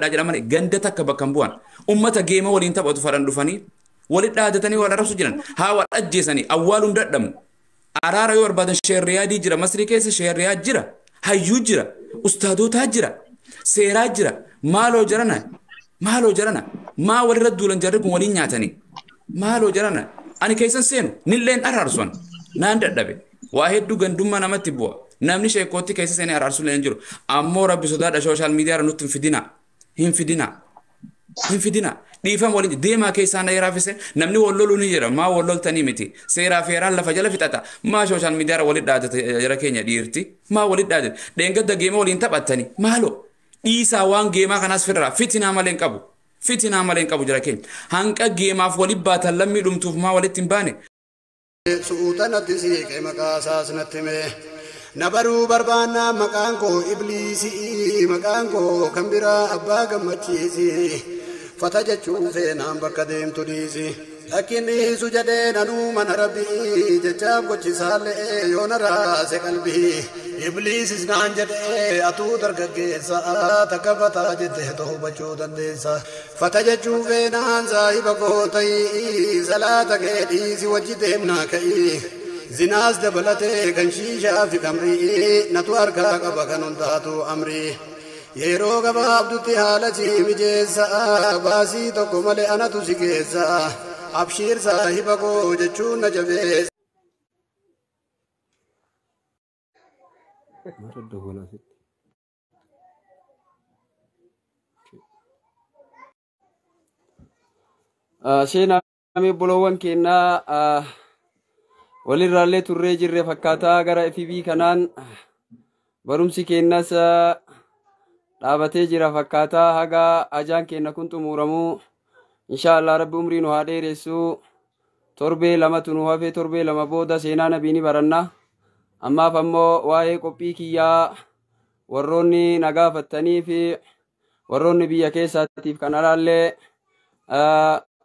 dhaladhaa jedha malee ganda takka bakka hin bu'an. Ummata geema waliin taphatu fadhan dhufanii walitti dhaadatanii wal arrabsu jiran, haa wal ajjeesanii awwaaluun dadhabnu. Araara yoo barbaadan sheerriyaadii jira, Masrii keessa sheerriyaad jira, hayyuu jira, ustaadotaa jira, seeraa jira. Maaloo jarana, maaloo jarana, maa walirra duulan? Jarri kun waliin nyaatanii. Maaloo jarana, ani keessan seenu nilleen araarsuan naan dadhabe. Waa hedduu gandummaa namatti bu'a. Namni sheekootti keessa seenee araarsu illee hin jiru. Ammoo rabbi sodaadha, social media irra nutti hin fidina, hin fidina, hin fidina. Dhiifama waliin deemaa keessaan na raafise. Namni wal loluu ni jira. Maa wal loltanii miti? Seeraa fi heeraan lafa jala fixata. Maa social media irra walitti dhaadate jara keenya dhiirti? Maa walitti dhaadate? Dheengadda geema waliin taphattanii. Maaloo dhiisaa, waan geemaa kanaas firraa fitinaa malee hin qabu, fitinaa malee hin qabu. Jara keenya, hanqa geemaaf walitti baatan lammii dhumtuuf maa walitti hin baane? Suuta natti siiqe, maqaa isaas natti hime. Na baruu barbaannaa maqaan koo Ibliisii, maqaan koo kan biraa Abbaa Gammachiisi. Fata jechuun feenaan bakka deemtu dhiisi. Lakkin dhiisu jedhee nanuu mana rabbii jechaaf gochisaallee yoo na raase qalbii. Ibliisis naan jedhee, atuu dargaggeessa, takka fataa jettee to'achuu dandeessa. Fata jechuun feenaan saahiba koo ta'ii, salaata kee dhiisi, wajji deemnaa ka'ii. Zinaas dabalatee kan shiishaa fi kamrii natu harkaa qaba, kan hundaatu amrii. Yeroo gabaabdutti haala si mijeessa, baasii tokko malee anatu si geessa. Abshiir saahiba koo jechuun na jabeessa. Mara dawwala asitti. Seenaa obboloowwan keenyaa, walirraallee turree jirre fakkaataa gara FB kanaan barumsi keenyas dhaabatee jira fakkaataa. Haga ajaan keenya kun xumuramuu, inshaallah rabbi umrii nu haa dheeressu. Torbee lamatu nu hafe. Torbee 2 booda seenaa nabii ni baranna. Ammaaf ammoo waa'ee qophii kiyyaa warroonni na gaafattanii fi warroonni biyya keessaatiif kan alaallee,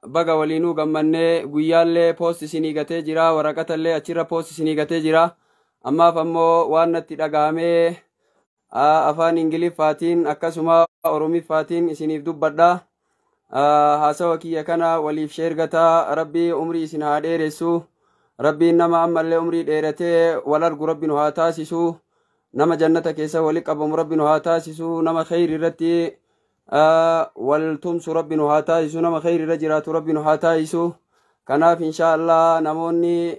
baga waliinuu gammannee. Guyyaallee post isinii gatee jira, waraqatallee achirra post isinii gatee jira. Ammaaf ammoo waan natti dhagahamee afaan Ingiliffaatiin akkasuma Oromiffaatiin isiniif dubbadha. Haasawa kiyya kana waliif sheergataa. Rabbii umrii isin haa dheeressu. Rabbiin nama ammallee umrii dheeratee wal argu rabbi nu haa taasisu. Nama jannata keessa wali qabamu rabbi nu haa taasisu. Nama kheyri irratti wal tumsu rabbi nu haa taasisu. Nama kheyri irra jiraatu rabbi nu haa taasisu. Kanaaf insha Allah namoonni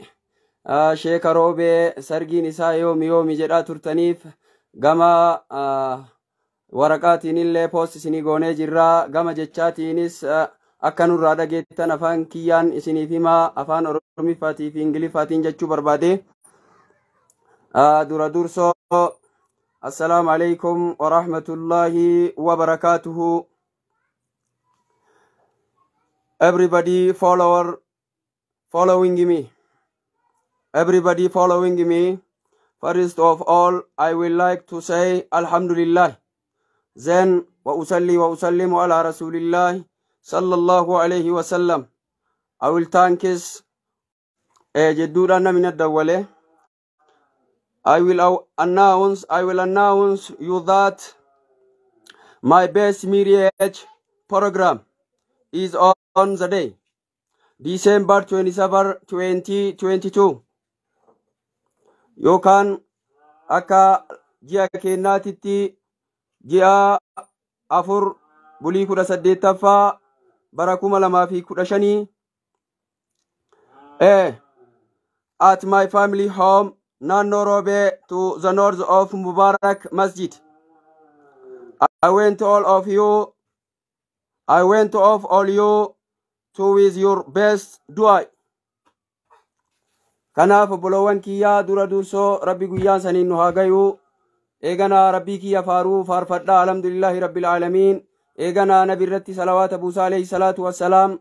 sheeka Roobee sargiin isaa yoomi yoomi jedhaa turtaniif, gama waraqaatiin illee post isinii goonee jirra. Gama jechaatiinis akka nurraa dhageettan afaan kiyyaan isiniif himaa, afaan Oromiffaatii fi Ingiliffaatiin jechuu barbaade. Dura dursoo, assalaamu alaikum warahmatullaahi wabarakaatuhu. Everybody follower following me, everybody following me, first of all I will like to say alhamdulillah, then wa usalli wa usallimu ala rasulillah sallallahu alayhi wasallam. I will thank his jedduudhaan namni dawwale. I will announce you that my best marriage program is on the day December 27, 2022, yookaan akka ji'a keenyaatitti ji'a 4 bulii 18ffaa bara 2015, at my family home, naannoo Roobee, to the north of Mubarak Masjid. I want all of you, I want of all you to with your best dua. Kanaaf obboloowwan kiyyaa, dura dursoo rabbi guyyaan saniin nu haa gayuu. Eeganaa rabbii kiyya faaruu faarfadhaa, alhamdulillahi rabbil aalamiin. Eeganaa nabi irratti salawaata buusaa, alayhi salaatu wassalaam.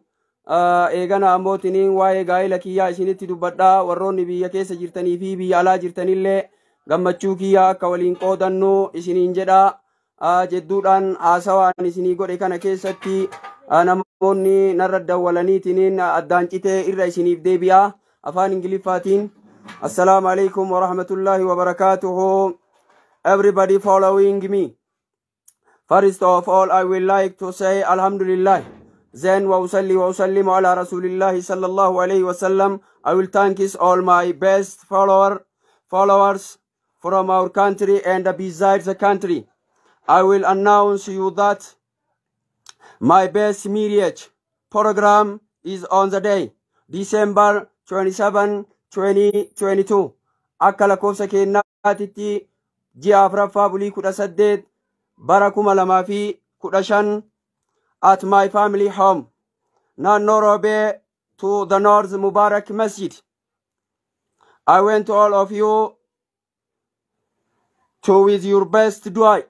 Eeganaa ammootiniin waa'ee gaa'ela kiyyaa isinitti dubbadhaa. Warroonni biyya keessa jirtanii fi biyya alaa jirtanillee gammachuu kiyyaa akka waliin qoodannu isiniin jedhaa. Jedduudhaan haasawaan isinii godhe kana keessatti namoonni narra dawwalaniitiniin addaan citee irra isiniif deebi'a afaan Ingiliffaatiin. Assalaamu alaikum warahmatullaahi wabarakaatuhu. Everybody following me. First of all, I will like to say Alhamdulillah. Then wa usalli wa usallimu ala Rasulillahi sallallahu alayhi wa sallam. I will thank all my best followers from our country and besides the country. I will announce you that my best marriage program is on the day, December 27, 2022. Akka lakkoofsa keenyaatitti ji'a afuraffaa bulii 18 bara 2015 at my family home, naannoo Roobee to the North Mubarak Masjid. I want all of you to with your best dua.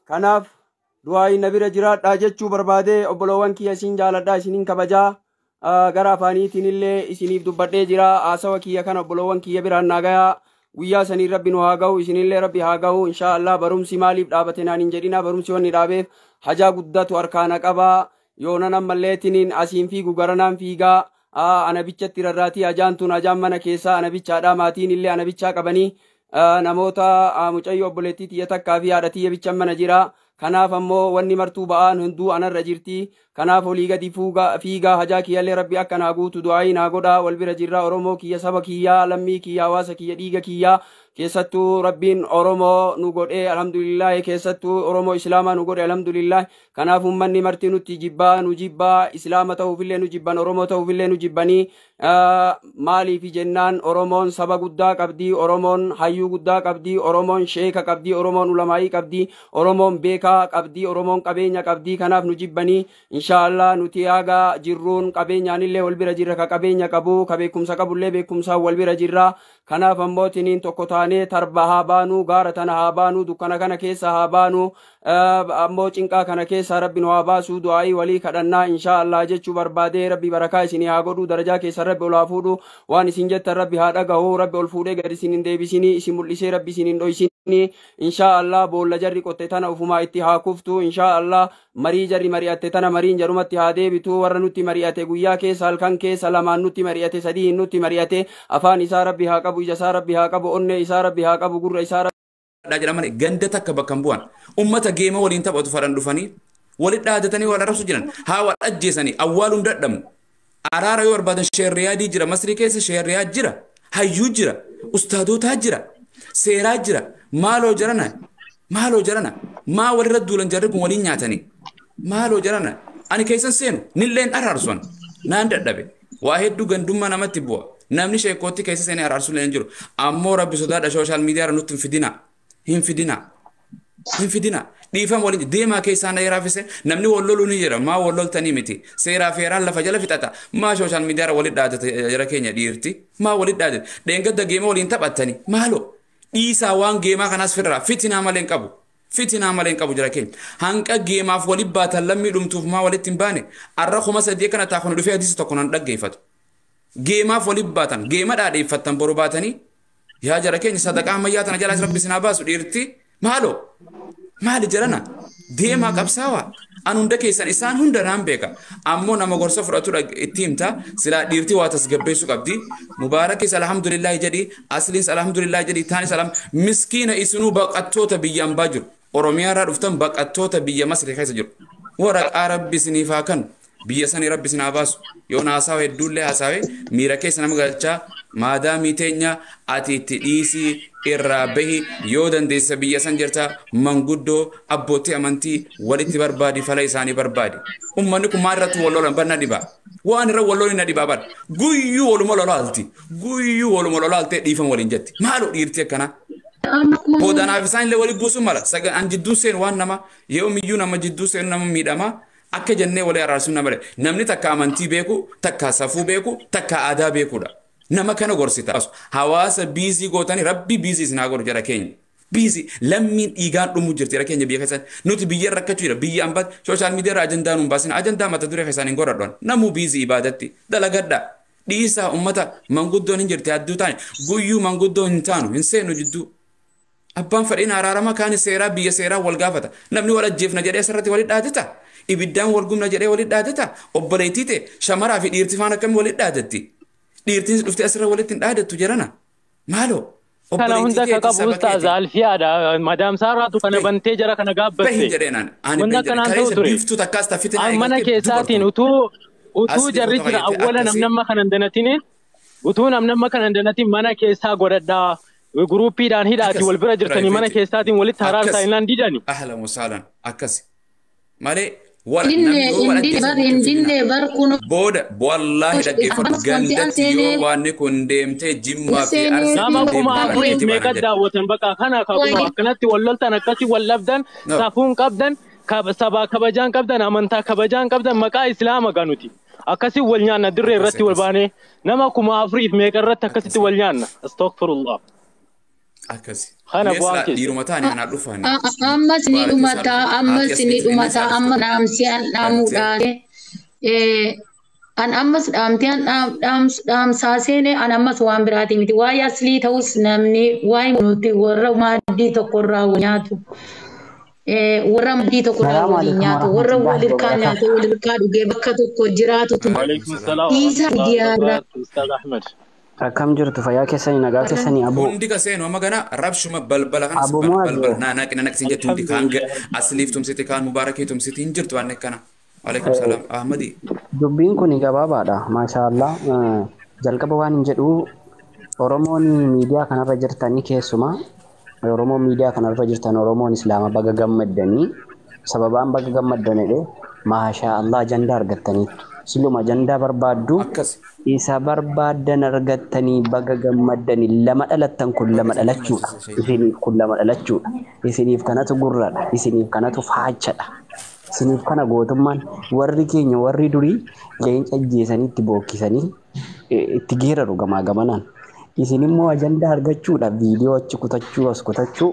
Kanaaf du'aa na bira jiraadhaa jechuu barbaadee. Obboloowwan kiyya, isin jaaladhaa, isiniin kabajaa, gara afaaniitiin illee isiniif dubbadhee jira. Haasawa kiyya kana obboloowwan kiyya biraan naa gayaa. Guyyaa sanii Rabbi nu haa ga'u, isinillee Rabbi haa ga'u, inshaa Allah. Barumsi maaliif dhaabate naan hin jedhina. Barumsi wanni dhaabeef hajaa guddatu harkaana qabaa. Yoonan ammalleetiniin asiin fiigu garanaan fiigaa, ana bichatti rarraatii. Hajaan tun hajaan mana keessaa ana bichaadha. Maatiin illee ana bichaa qabanii, namoota mucayyoo obboleettii tiyya takkaa fi haadha tiyya bichaan mana jira. Kanaaf ammoo wanni martuu ba'aan hunduu anarra jirti. Kanaaf olii gadi fiigaa. Hajaa kiyyallee Rabbi akka naa guutu du'aayii naa godhaa. Wal bira jirra. Oromoo kiyya, saba kiyyaa, lammii kiyya, hawaasa kiyya, dhiiga kiyya, keessattuu Rabbiin Oromoo nu godhee, alhamdulillah. Keessattuu Oromoo Islaamaa nu godhe, alhamdulillah. Kanaaf ummanni marti nutti jibbaa, nu jibbaa. Islaama ta'uufillee nu jibban, Oromoo ta'uufillee nu jibbanii. Maaliif jennaan, Oromoon saba guddaa qabdi, Oromoon hayyuu guddaa qabdi, Oromoon sheeka qabdi, Oromoon ulamaayii qabdi, Oromoon beekaa qabdi, Oromoon qabeenya qabdi. Kanaaf nu jibbanii. Inshaallah, nuti haga jirruun qabeenyaanillee wal bira jirra. Ka qabeenya qabu, ka beekumsa qabullee beekumsaan wal bira jirra. Kanaaf ammoo tiniin tokko taanee tarba haa baanu, gaara tana haa baanu, dukkana kana keessa haa baanu, ammoo cinqaa kana keessa Rabbi nu haa baasu. Du'aayii walii kadhannaa, inshaallah jechuu barbaadee. Rabbi barakaa isinii haa godhu, darajaa keessa Rabbi ol haa fuudhu, waan isin jettan Rabbi haa dhagahu, Rabbi ol fuudhee gad isin hin deebisinii, isin mul'isee Rabbi isin hin dhoysinii, inshaallah. Boolla jarri qotte tana ufumaa itti haa kuftu, inshaallah. Marii jarri mari'atte tana mariin jarumatti haa deebitu. Warra nutti mari'ate, guyyaa keessa, halkan keessa, lamaan nutti mari'ate, sadiin nutti mari'ate, afaan isaa Rabbi haa qabu, ija isaa Rabbi haa qabu, onnee isaa Rabbi haa qabu, gurra isaa jedhaman ganda takka bakka hin bu'an. Ummata geema waliin taphatu fadhan dhufanii walit dhaadatanii wal arrabsu jiran. Haa wal ajjeesanii awwaaluun dadhabnu. Araara yoo barbaadan sheerriyaadii jira, Masrii keessa sheerriyaad jira, hayyuu jira, ustaadotaa jira, seeraa jira. Maaloo jarana, maaloo jarana, maa walirra duulan? Jarri kun waliin nyaatanii. Maaloo jarana, ani keessan seenu nilleen araarsuan naan dadhabe. Waa hedduu gandummaa namatti bu'a. Namni sheekootti keessa seenee araarsu illee hin jiru. Ammoo Rabbi sodaadha, social media irra nutti hin fidina, hin fidina, hin fidina. Dhiifama waliin deemaa keessaa na raafise. Namni wal loluu ni jira. Maa wal loltanii miti? Seeraa feeraan lafa jala fixata. Maa social media irra walit dhaadate jara keenya? Dhiirti maa walit dhaadate? Dheengadda geema waliin taphattanii. Maaloo dhiisaa, waan geemaa kanaas firraa fitinaa malee hin qabu. Fitinaa malee hin qabu jara keenya. Hanqa geemaaf walit baatan, lammii dhumtuuf maa walitti hin baane? Arra 3000 kana taakuna dhufee hadiisa tokko nan dhaggeeffatu. Geemaaf walit baatan, geema dhaadheeffattan boru baatanii. Yaa jara keenya, sadaqaa ammayyaa tana jalaas Rabbi isin haa baasu. Dhiirti maaloo, maali jarana? Deemaa qabsaawaa. An hunda keessan, isaan hunda naan beeka. Ammoo nama gorsa fudhatu itti himta. Silaa dhiirti waa tasgabbeessuu qabdi. Mubaarakis alhamdulillahi jedhi, Asliis alhamdulillahi jedhi, taanis alham miskiina. Isinuu baqattoota biyya ambaa jiru, Oromiyaa irraa dhuftan, baqattoota biyya Masri keessa jiru. Waraqaa Rabbi isiniif haa kennu, biyya sanii Rabbi isin haa baasu. Yoon haasawa hedduullee haasawee miira keessa nama galchaa. Maadaamii teenya, ati itti dhiisii irraa bahi. Yoo dandeessa biyya san jirta, manguddoo abbootii amantii walitti barbaadi, fala isaanii barbaadi. Ummanni kun maal irratti wal lolan? Bar na dhibaa, waan irra wal lolin na dhibaa bar. Guyyuu waluma lolaalti, guyyuu waluma lolaaltee dhiifama waliin jetti. Maaloo dhiirti akkanaa boodanaaf isaan illee walii buusuu mala. An jidduu seenu waan nama yoomiyyuu nama jidduu seenu nama miidhama. Akka jennee walii araarsuun nama namni takka amantii beeku, takka safuu beeku, takka aadaa beekudha. Nama kana gorsita. Hawaasa busy gootanii, Rabbi busy isin haa godhu jara keenya. Busy lammiin dhiigaan dhumuu jirti jara keenya biyya keessan. Nuti biyya rakkachuu jira biyya ambaatti. Social media irra ajandaa nuun baasin. Ajandaa mata duree keessaan hin godhadhan. Namuu busy ibaadatti dalagadha. Dhiisaa ummata. Manguddoon hin jirti, hadduu taane guyyuu manguddoo hin taanu, hin seenu jidduu. Abbaan fedhiin araarama kaan seeraa biyya seeraa wal gaafata. Namni wal ajjeefna jedhee asirratti walit dhaadata. Ibiddaan wal gubna jedhee walit dhaadata. Obboleettii ta'e shamaraa fi dhiirti faan akkamii walit dhaadatti? Dhiirtiin dhuftee asirra walitti hin dhaadattu jedhana. Maaloo Kana Obboleettii hunda ka keeti qabu saba ustaaz keeti. Alfiyaadha. Madaam Saaraatu kana Bahi bantee jara kana bahi gaabbatte. jedheenaan ani Wanni bahi jedheen akkanaan ta'u kaleessa ture. biiftuu takkaas ta fitinaa Mana eegaltee keessaatiin dubartuma. utuu Asli jarri foto jira qajeelte awwala akkasii namnamma kana hin danatiniin utuu namnamma kana hin danatin mana keessaa godhadhaa. Guruuppiidhaan hidhaati akkas wal bira jirtanii mana piraayiveetii keessaatiin walitti haraarsaa akkas innaan didani. ahlan wasaalan akkas malee wal namni Hindinne yoo wal hindinne ajjeese bar walitti hin fidina. hindinne bar kun Booda wallaahi dhaggeeffadhu ammas wanti an gandatti yoo seenee waanni kun deemtee jimmaa fi seenee arsiitti Nama deemte kuma baran afuriif itti baran meeqa jedhe. daawwatan bakka kana kakuma akkanatti wal loltan akkasi wal dhabdan No. safuun qabdan sabaa kabajaan qabdan amantaa kabajaan qabdan maqaa islaama ganuti. Akkasi wal nyaanna dirree Akkas irratti wal akkas baanee nama 4000 meeqa irratti akkasitti akkasi wal nyaanna. Astaghfirullah. akkasi. Kana Mee bu'aan silaa keessa. dhiiruma taane anaa dhufaani. Ammas ni Mubaarakis haa dhumataa dhufu. Haati ammas ni asliif innis dhumataa haa amma dhuftu. dhaamsi an Gartee dhaamuudhaan an ammas dhaamtee an dhaamsaa seenee an ammas waan biraati miti waa'ee aslii ta'us namni waa'ee nuti warra maaddii tokkorraa wal nyaatu warra maaddii tokkorraa Salaamu waliin alaikum nyaatu warra warahmatullahi walirkaa nyaatu wabarakatuh. walirkaa dhugee bakka tokko jiraatu Waalaikum Waalaikum salaam. salaam dhiisaa warahmatullahi miidiyaarraa. wabarakatuh. Ustaaz Ahmed. Akkam jirtu fayyaa keessanii nagaa keessanii aboo Hundi ka seenu amma gana rabshuma balbala kanas aboo balbala muaaz naa naqina naqsin jettu hundi kaan Alhamdulillah. asliif tumsiti kaan mubaarakii tumsiti hin jirtu waan akkana. Waalaikum salaam. Ahmadi. Dubbiin kun gabaabaadha maashaallah. Jalqaba waan hin jedhu Oromoon miidiyaa kanarra jirtanii keessumaa Oromoon miidiyaa kanarra jirtan Oromoon Islaama baga gammaddanii sababaan baga gammaddanidhe maashaallah ajandaa argattaniittu siluma ajandaa barbaaddu Akkas. isa barbaaddan argattanii baga gammaddanii lama dhalattan kun Baga lama isin dhalachuudha gammachiise shayii. isiniif kun lama dhalachuudha isiniif kanatu gurradha isiniif kanatu faachadha isiniif kana gootummaan warri keenya warri durii leenca ajjeesanii itti bookkisanii itti geeraru gamaa gamanaan isin immoo ajandaa argachuudha viidiyoo achi kutachuu as kutachuu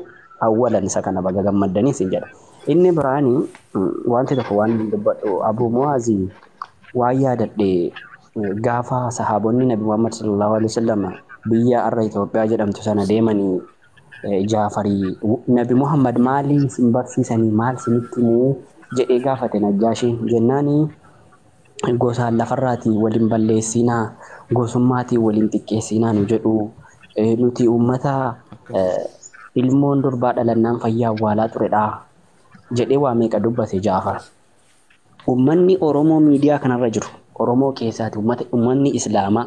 awwalan isa kana baga gammaddanii isin jedha inni biraanii wanti tokko waan hin dubbadhu abuu mu'aazii waan yaadadhe gaafa sahaabonni nabi Muhammad sallallahu alaihi wasallam biyya arra Itoophiyaa jedhamtu sana deemanii Jaafarii nabi Muhammad maalii isin barsiisanii maal isinitti himuu jedhee gaafate Najjaashiin jennaanii gosaan lafarraatii waliin balleessinaa gosummaatii waliin xiqqeessinaa nu jedhu nuti uummata ilmoon durbaa dhalannaan fayyaa awwaalaa turedha jedhee waa meeqa dubbate Jaafar. Uummanni Oromoo miidiyaa kanarra jiru Oromoo keessaati uummanni Islaamaa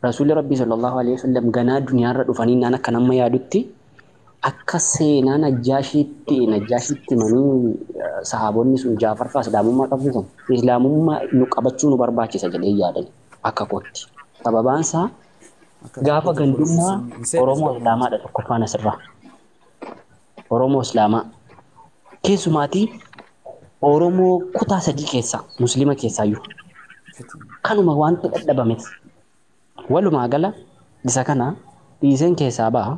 Rasuulli Rabbii sallallahu alaihi wasallam ganaa duniyaarra dhufanii naan akka nama yaadutti akka seenaa Najjaashiitti himanii sahaabonni sun Jaafar fa'aa Islaamummaa qabsiisan Islaamummaa nu qabachuu nu barbaachisa jedhee yaadan akka kootti. Sababaan isaa gaafa gandummaa Oromoo Islaamaadha tokkoffaan asirraa. Oromoo Islaamaa keessumaatii Oromoo kutaa sadii keessaa Musliima keessaayyuu kanuma wanti dadhabames walumaa gala isa kana dhiiseen keessaa ba'a.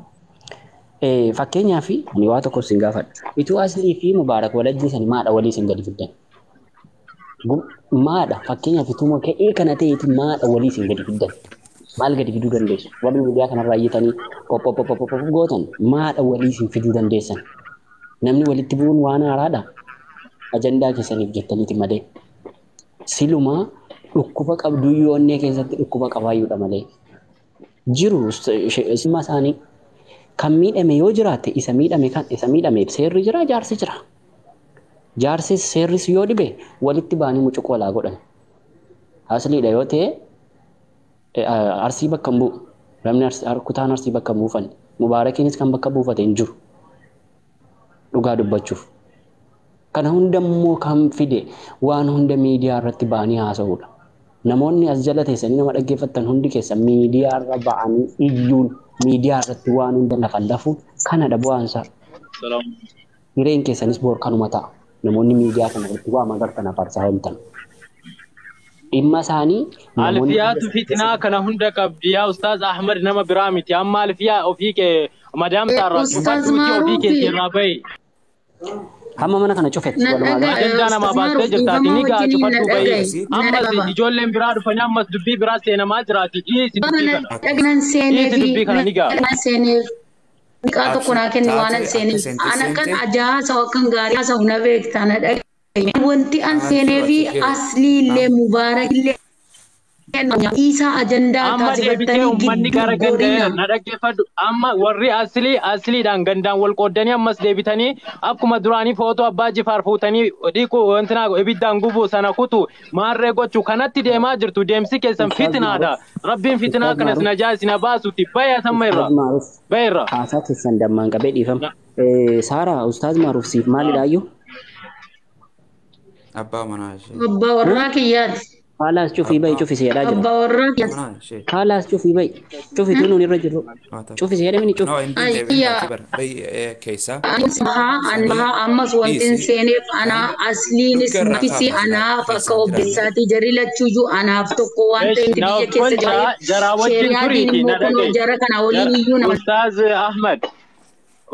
Fakkeenyaaf ani waa tokko isin gaafadha. Ituu Aslii fi Mubaarak wal ajjeesanii maadha walii isin gadi fiddan? Maadha fakkeenyaaf ituma ka'ee kana ta'eeti maadha walii isin gadi fiddan? Maal gadi fiduu dandeessu? Warri miidiyaa kanarraa iyyatanii qophoo gootan maadha walii isin fiduu dandeessan? Namni walitti bu'uun waan haaraadha. Ajandaa keessaniif jettaniiti malee. Silumaa dhukkuba qabduyyuu onnee keessatti dhukkuba qabaayyuudha malee. Jiru ilma isaanii kan miidhame yoo jiraate isa miidhame kan isa miidhameef seerri jira jaarsi jira. Jaarsis seerris yoo dhibe walitti ba'anii mucuqoo walaa godhan. Asliidha yoo ta'e arsii bakka hin bu'u. Namni kutaan arsii bakka hin buufanne. Mubaarakiinis kan bakka buufate hin jiru. Dhugaa dubbachuuf. Kana hunda immoo kan fide waan hunda miidiyaa irratti ba'anii haasa'uudha. Namoonni as jala teessanii nama dhaggeeffattan hundi keessa miidiyaa irra ba'anii iyyuun miidiyaa irratti waan hunda lafa lafuun kanadha bu'aansaa. Salaam. Hireen keessanis boor kanuma ta'a. Namoonni miidiyaa kana irratti waa magartan afarsaa ooltan. Dhimma isaanii namoonni Alfiyaatu fitinaa kana hunda qabdi yaa Ustaaz Ahmed nama biraa miti. Amma Alfiyaa ofii kee madaam Saarraa Ustaaz cufadhuuti ofii Maaruufi keetii irraa bahi. hamma mana kana cufetti na walumaa gala. dhagaye Ajandaa namaa Ustaaz baastee Maaruuf jirtaati dhiifama ni ga'a wajjiniin na cufadhuu bahi. dhagaye na Ammas dhagaba. ijoolleen biraa dhufanii ammas dubbii biraa seenamaa jiraati. Dhiisi Nama dubbii na kana. Akkas. dhaganan seenee Dhiisi fi dubbii kana na ni ga'a. dhaganan seeneef niqaa tokko Abshir naa kenni waan taatee an akka seeneef seente an akkan seente ajaa haasa'u akkan gaarii haasa'u na beekta na dhagaye. Wanti an seenee Abshir fi abshir asliillee mubaarakillee Isaa ajandaa Amma deebitee taasifattanii uummanni gidduu gara ganda gorina. na dhaggeeffadhu. Amma warri aslii asliidhaan gandaan wal qooddanii ammas deebitanii akkuma duraanii footoo abbaa jifaar fuutanii dhiquu wantina ibiddaan gubuu sana kutu maarree gochuu kanatti deemaa jirtu deemsi keessan Ustaaz fitinaadha. Maaruf, Rabbiin fitinaa Ustaaz kanas Maaruf, najaa isin baasuuti. Baya samma irraa. Ustaaz Maaruf, Baya irraa. haasaa keessan dammaan qabee dhiifama. Saaraa, Ustaaz Maaruf siif maalidhaayyuu? Abbaa manaa ishee. Abbaa warraa kiyyaati. Haalaas cufii bahi Abbaa cufisi jedhaa jira. Abbaa warraa kiyyaati. manaa ishee. Haalaas cufii bahi. Cufituu nuun irra jirru. Waa ta'e. Cufisi jedhamini cufi. No, hin deebiin baatee Ayyaa. bara. Bayi keessaa. Haa Sanii ammas wanti hin dhiisi. seeneef anaa asliinis Dhugga irraa nafisi kaafna silaa anaaf akka keessaan jiraanne. obboleessaatii jarri lachuuyyuu anaaf tokko waan Esh ta'eef na biyya keessa kolchaa jiraatu. jaraa wajjin Sheeriyaadiin turiiti immoo na kunoo dhaga'i. jara kana waliin iyyuu nama Ustaaz Ahmad.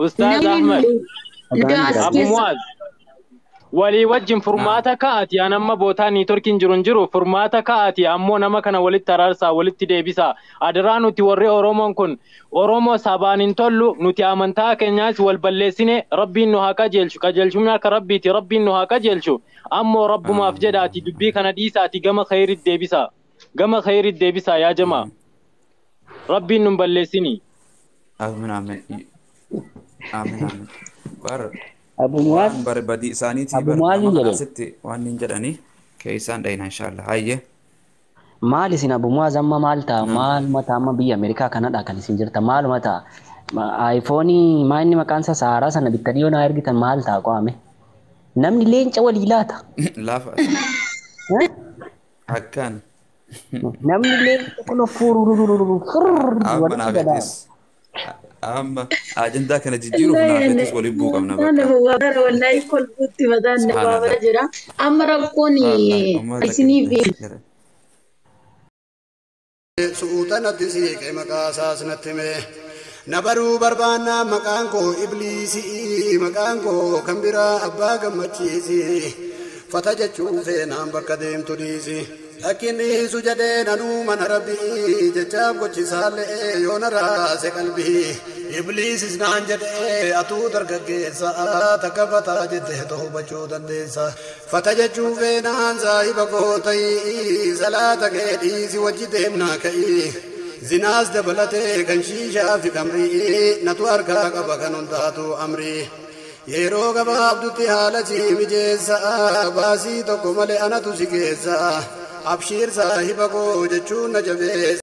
Ustaaz namni Ahmad. Dhagaan nagaa jira. as Abu keessa Muaz. Walii wajjin Naam. furmaata ka'aati. An amma bootaa niitorkiin jiru hin jiru. Furmaata ka'aati. Ammoo nama kana walitti araarsaa, walitti deebisaa. Adaraa nuti warri Oromoon kun Oromoo sabaan hin tollu. Nuti amantaa keenyaas wal balleessine Rabbiin nu haa qajeelchu. Qajeelchumni akka Rabbiiti. Rabbiin nu haa qajeelchu. Ammoo Rabbumaaf jedhaati. Dubbii kana dhiisaati. Gama khayritti deebisaa. Gama khayritti deebisaa yaa jamaa. Rabbiin nu hin balleessini. Amiin amiin. Amiin amiin. Bar Abu Muwaaz, waan bar badii isaaniitii Abu bar Muwaaz nama hin kana jedheen. asitti waan hin jedhanii keessaan dhayina inshallah. Hayyee. Maal isin Abu Muwaaz amma maal ta'a? Naam. Maaluma ta'a amma biyya Ameerikaa kanadha kan isin jirta. Maaluma ta'a? Aayifoonii maa inni maqaan isaa Saaraa sana bittanii yoo naa ergitan maal ta'a qo'ame? Namni leenca walii laata. Laafa Eh? akkaan. Namni leenca kun furururururu furr Amma walitti gadhaa. naafetis. Amma ajandaa kana jijjiiruuf naafetis waliin bu'uu qabna Mataan bakka. nama waa bara wallahi kolfuutti mataan nama waa bara Subhaanallah. jira. Amma rakkoon Wallahi uummata isiniif keenya. Suuta natti siiqe maqaa isaas natti hime. Na baruu barbaannaa maqaan koo ibliisii maqaan koo kan biraa abbaa gammachiisi. Fata jechuun feenaan bakka deemtu dhiisi. Lakkin dhiisu jedhee nanuu mana rabbii jechaaf gochisaallee yoo na raase qalbii. Ibliisis naan jedhee atuu dargaggeessa takka fataa jettee to'achuu dandeessa. Fata jechuun feenaan saahiba koo ta'ii salaata kee dhiisi wajji deemnaa ka'ii. Zinaas dabalatee kan shiishaa fi kamrii natu harkaa qaba kan hundaatu amrii. Yeroo gabaabdutti haala si mijeessa baasii tokko malee anatu si geessa. Abshiir saahiba koo jechuun na jabeessa.